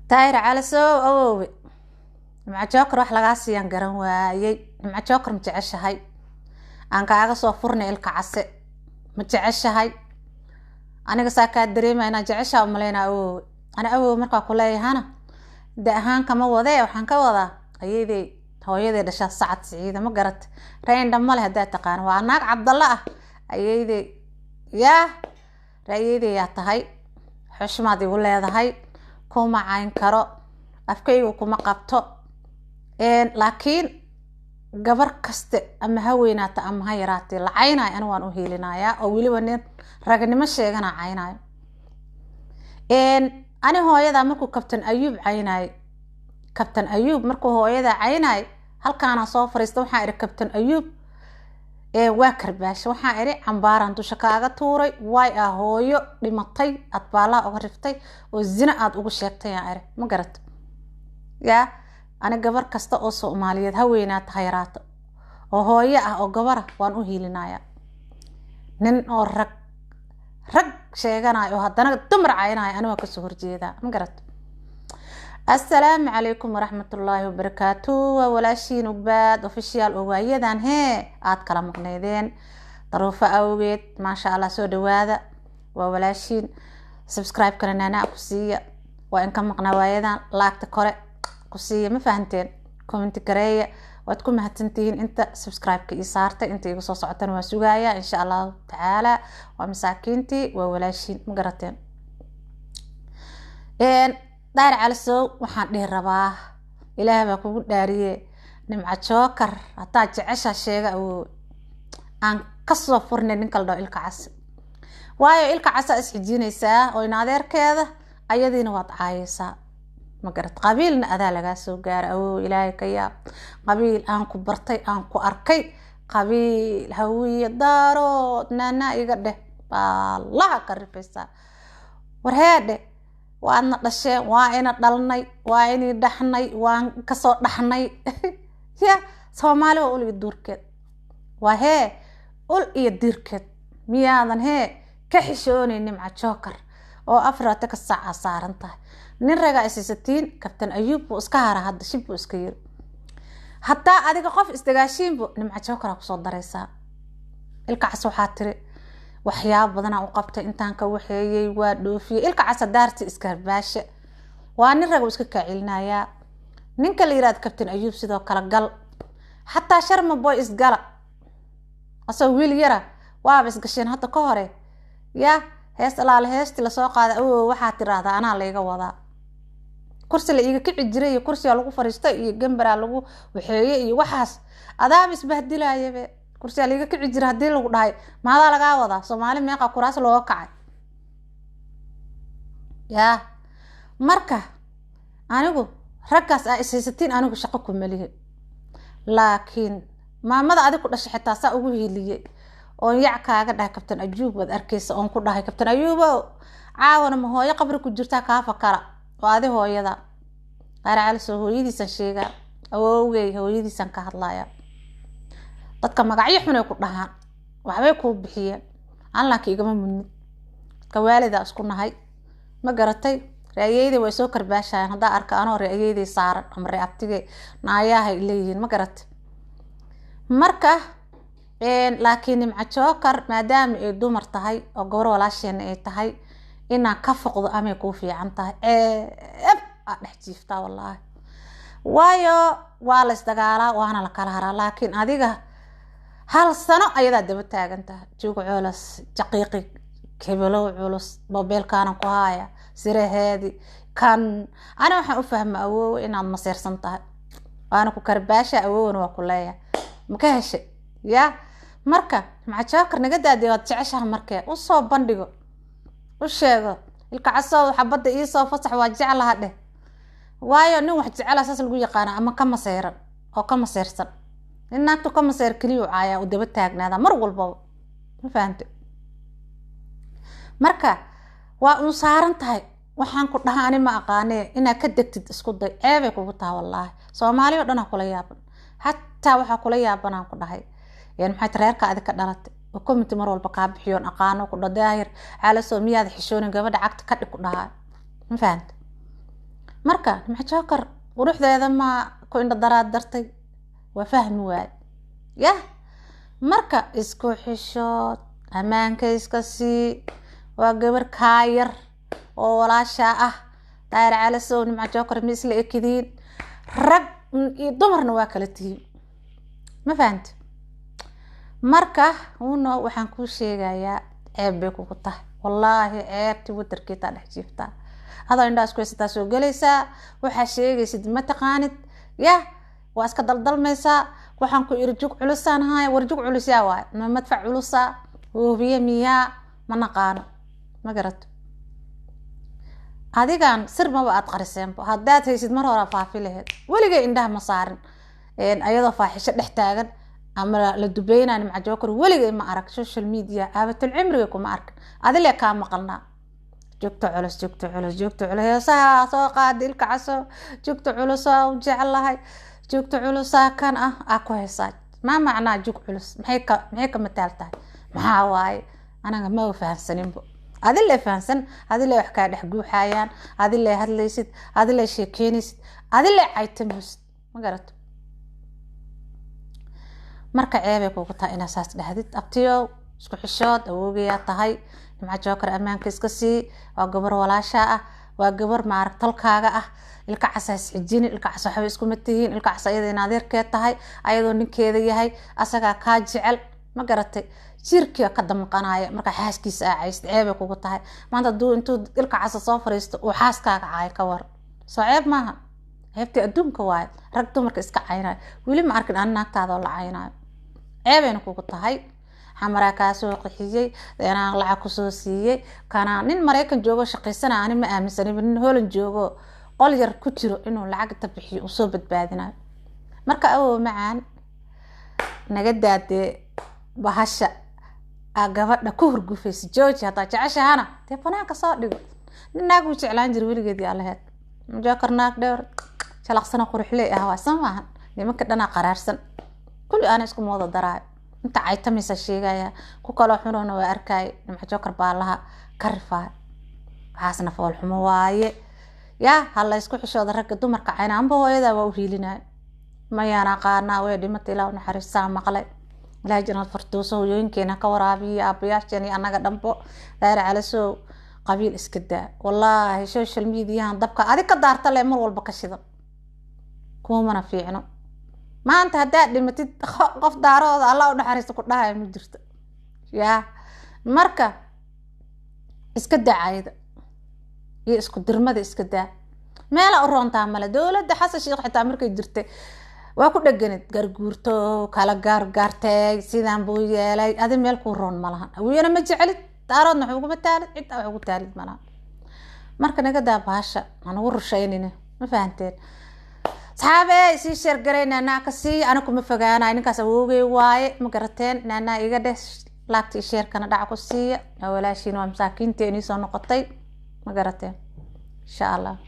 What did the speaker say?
Daahir Calasow, awoowe, Nimco Joker wax lagaa siiyaan garan waayey. Nimco Joker ma jeceshahay? Aan kaaga soo furnay Ilka Case. Ma jeceshahay? Aniga saa kaa dareemaya inaan jeceshaa umaleynaa, awoowe. Ani awoowe markaa kuleeyahana de ahaan kama wadee, waxaan ka wadaa ayaday hooyaday dhashaa Sacad Siciida, ma garat? Reindha male haddaa taqaana, waa naag Cabdalla ah ayayday. Yaa ra'yayday yaa tahay, xushmaad igu leedahay, kuma cayn karo, afkaygu kuma qabto, laakiin gabar kaste ama ha weynaata ama ha yaraatee la caynayo, ani waan u hiilinayaa, oo weliba nin ragnimo sheegana caynayo. Ani hooyadaa markuu Kabtan Ayuub caynayo, Kabtan Ayuub markuu hooyadaa caynayo, halkaanaa soo fariista, waxaan ihi Kabtan Ayuub waa karbaasha. Waxaan idhi cambaaraan dusha kaaga tuuray, waay ah hooyo dhimatay aad baalaha uga riftay oo zina aada ugu sheegtay, aan iri, ma garat? Yaa ani gabar kasta oo Soomaaliyeed, ha weynaata ha yaraato, oo hooyo ah oo gabara, waan u hiilinayaa. Nin oo rag sheeganayo oo haddana dumar caynayo, ani waa kasoo horjeedaa, ma garat? Assalaamu calaykum waraxmatullaahi wabarakaatu. Waa walaashiin Ugbaad Official oo waayadan hee aada kala maqneydeen daruufo awgeed. Maasha Allah, soo dhawaada, waa walaashiin. Subscribe-kana naanaa ku siiya, waa in ka maqnaa waayadan. Laagta kore ku siiya, ma fahanteen? Comment gareeya. Waad ku mahadsantihiin inta subscribe-ka ii saartay, inta igu soo socotana waa sugaaya, insha Allahu tacaala. Waa masaakiintii, waa walaashiin, ma garateen? Daahir Calasow, waxaan dhihi rabaa, Ilaah baa kugu dhaariye, Nimco Joker haddaad jeceshaa sheega, awoowe, aan kasoo furnay ninka la dhaho Ilka Case. Waayo Ilka Casa isxijinaysaa oo in adeerkeeda ayadiina waad caayeysaa, ma garat? Qabiilna adaa lagaa soo gaara, awoowe, Ilaahay ka yaab. Qabiil aan ku bartay, aan ku arkay, qabiil Hawiye, Daarood, naanaa iga dheh, baalaha ka rifaysaa. Warheedhe, waadna dhasheen, waa ina dhalnay, waa inii dhaxnay, waan kasoo dhaxnay. Ya Soomaali waa ul iyo duurkeed, waa hee ul iyo diirkeed. Miyaadan hee ka xishoonay Nimca Joker oo afarata ka saaca saaran tahay? Nin ragaa isaysatiin, Kabtan Ayuub buu iska hara hadda, shib buu iska yiri. Haddaa adiga qof isdagaashiinbu Nimca Jokeraa kusoo daraysaa. Ilka Cas waxaa tiri waxyaaba badanaa u qabtay, intaan ka waxeeyey, waa dhoofiyey. Ilka Casa daarti iskarbaashe, waa nin raga, iska kaacelinayaa. Ninka la yirahdo Kabtan Ayuub sidoo kale gal, xataa Sharma Boy isgala, asagoo wiil yara waaba isgasheen hadda ka hore. Ya hees alaale heestii lasoo qaada, awow, waxaa tiraahdaa anaa layga wadaa, kursi la iiga kici jiray iyo kursigaa lagu fariistay iyo gambaraa lagu waxeeye iyo waxaas, adaaba isbahdilayabe. Kursigaa laiga kici jira haddii lagu dhahay, maadaa lagaa wadaa? Soomaali meeqa kuraas looga kacay? Yaa marka anigu raggaas aa ishaysatiin, anigu shaqo kumalihi, laakiin maamada adig ku dhashay xitaa saa ugu hiiliyey oon yac kaaga dhahay Kabtan Ayuub, waad arkeysa, oon ku dhahay Kabtan Ayuubo, caawana ma hooyo qabri ku jirtaa kaa fakara oo adi hooyada Qaar Calisoo hooyadiisan sheegaa, awowgey hooyadiisan ka hadlaya. Dadka magacyo xunay ku dhahaan, waxbay kuu bixiyeen, an laakiin igama mudnid. Dadka waalidaa isku nahay, ma garatay? Reayeyday way soo karbaashayaan haddaa arka anoo reayeyday saaran ama ree abtige naayahay leeyihiin, ma garatay? Marka laakiin Nimco Joker, maadaama ay dumar tahay oo gabar walaasheena ay tahay, inaan ka foqdo amay kuu fiican tahay. Ceeb aad dhex jiiftaa wallaahi, waayo waa la isdagaalaa, waana la kala haraa, laakiin adiga hal sano ayadaa daba taagan tahay. Juug culus, jaqiiqi hebelow culus, mobeelkaana ku haaya siraheedi kan. Ani waxaan u fahma, awoowe, inaad maseersan tahay, waana ku karbaasha, awowana waa ku leeyahay, ma ka heshay? Ya marka Nimco Joker naga daadiya, waad jeceshaha, markee usoo bandhigo, u sheego Ilka Casoow xabadda iisoo fasax, waa jeclaha dheh. Waayo nin wax jecela saas lagu yaqaana, ama ka maseyran oo ka maseyrsan. Nin naagtu ka maseyr keliyu caayaa, u daba taagnaada mar walbaba, ma fahamte? Marka waa uun saaran tahay, waxaan ku dhaha ani ma aqaanee, inaad ka degtid isku day, ceebay kugu taha wallaahi. Soomaali o dhan aa kula yaaban, xataa waxaa kula yaabanaan ku dhahay yani maxay reerka adi ka dhalatay oo comment mar walba kaa bixiyoon aqaano ku dha Daahir Calasow, miyaad xishoonin gabadha cagta ka dhig ku dhahaa, ma fahamte? Marka Nimco Joker quruxdeeda ma ku indho daraad dartay, waa fahmi waaye yah. Marka isku xishood, ammaanka iska sii, waa gabar kaa yar oo walaashaa ah. Daahir Calasow, Nimco Joker ma isla ekidiin, rag iyo dumarna waa kala tihiin, ma fahanti? Marka uno waxaan kuu sheegayaa, ceeb bay kugu tahay wallaahi, ceebti wadarkeetaa dhex jiiftaa, adoo indhaa isku haysataa soo gelaysaa, waxaa sheegaysid ma taqaanid, yah, waa iska daldalmaysaa. Waxaan ku iri jug culusaan haya, war jug culus yaa waay? Ma madfac culusa hoobiye miyaa? Ma naqaano, ma garato. Adigan sir maba aad qariseenbo, haddaad haysid mar horaa faafi laheyd. Weligay indhaha ma saarin ayadoo faaxisho dhex taagan ama la dubeynaa Nimca Joker, weligay ma arag social media, aabatul cimriga kuma arkin. Adile kaa maqalnaa joogta culus, joogta culus, joogta culus, heesaha soo qaada Ilka Caso, joogta culusaa u jeclahay, joogta culusaa kan ah aa ku haysaa. Maa macnaa jug culus? Maxay ka mataal tahay? Maxaa waaye? Anaga ma fahansaninbo, adile fahansan, adile wax kaa dhex guuxayaan, adile hadlaysid, adile sheekeynaysid, adile caytamaysid, ma garato? Marka ceebay kugu tahay inaa saas dhahdid. Abtiyow, isku xishood, awoogayaa tahay. Nimco Joker ammaanka iska sii, waa gabar walaashaa ah, waa gabar maarag tolkaaga ah. Ilka Cas ha isxijini, Ilka Cas waxba iskuma tihiin. Ilka Cas ayada in adeerkeed tahay, ayadoo ninkeeda yahay, asagaa kaa jecel, ma garatay? Jirkia ka damqanaya markaa xaaskiisa aa caysid, ceebay kugu tahay. Maanta haduu intuu Ilka Casa soo fariisto uu xaaskaaga caayo, ka war? Soo ceeb maaha? Ceebtii adduunka waayo. Rag dumarka iska caynayo weli ma arkin ani, naagtaadoo la caynayo ceebayna kugu tahay. Xamaraa kaa soo qixiyey, inaan lacag kusoo siiyey, kana nin Maraykan joogo shaqaysana ani ma aaminsanin nin Holland joogo qol yar ku jiro inuu lacagta bixiyo uu soo badbaadinayo. Marka awow macaan, naga daadee bahasha aa gabadha ku hurgufaysa, jooji. Haddaa jeceshahana dee banaanka soo dhigo. Nin naag uu jeclaan jira weligeed yaa laheyd. Joker naag dheer jalaqsana quruxley ah waa, soo maahan? Nimanka dhanaa qaraarsan kulli aana isku mooda daraayo, inta caytamaysa sheegaya, ku kaloo xunona waa arkaayo. Nimco Joker baa laha ka rifaay, waxaasna foolxumo waaye. Yaa ha la isku xishooda ragga dumarka cayna. Amba hooyadaa waa u hiilinayo, mayaan aqaanaa, way dhimata, Ilaah naxariistaa maqlay, Ilaah jannad farduuso hooyooyinkeena ka waraabiyo, aabayaasheena iyo annaga dhanbo. Daahir Calasow, qabiil iska daa wallaahi. Social mediahan dabka adig ka daarta le mar walba ka shidan, kuumana fiicno. Maanta haddaad dhimatid, qof daarooda Allah u naxariisto ku dhahaya ma jirto yaa. Marka iska daa cayda iyo isku dirmada, iska daa, meela u roontaa male. Dowladda Xasan Sheekh xitaa markay jirtay waa ku dheganid, garguurto kala gaargaartay, sidaan buu yeelay. Adi meel kuu roon malahan, Hawiyana ma jecelid, Daaroodna wax uguma taalid, cidda wax ugu taalid malahan. Marka naga daa bahasha, hanagu rushaynina, ma fahanteen? Asxaabe, sii share garay, naanaa ka sii. Ana kuma fogaanayo, ninkaas awoogay waaye, ma garateen? Naanaa iga dheh, like-ta iyo share-kana dhaca ku siiya. Walaashiin waa masaakiinta inii soo noqotay, ma garateen? Insha Allah.